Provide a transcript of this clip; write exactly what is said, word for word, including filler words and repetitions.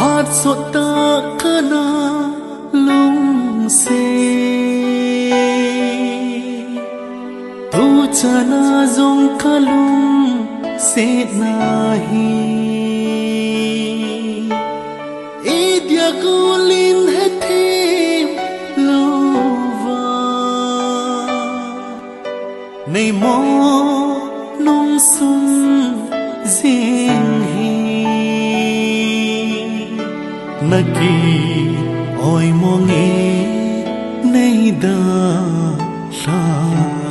At sawt tak ka na lungsim, tu cana zong ka lungsetna hi. I diak ulin hethim lo va, nei maw nong sung zing hi. Na ki-awi mawng i nei dah hlah.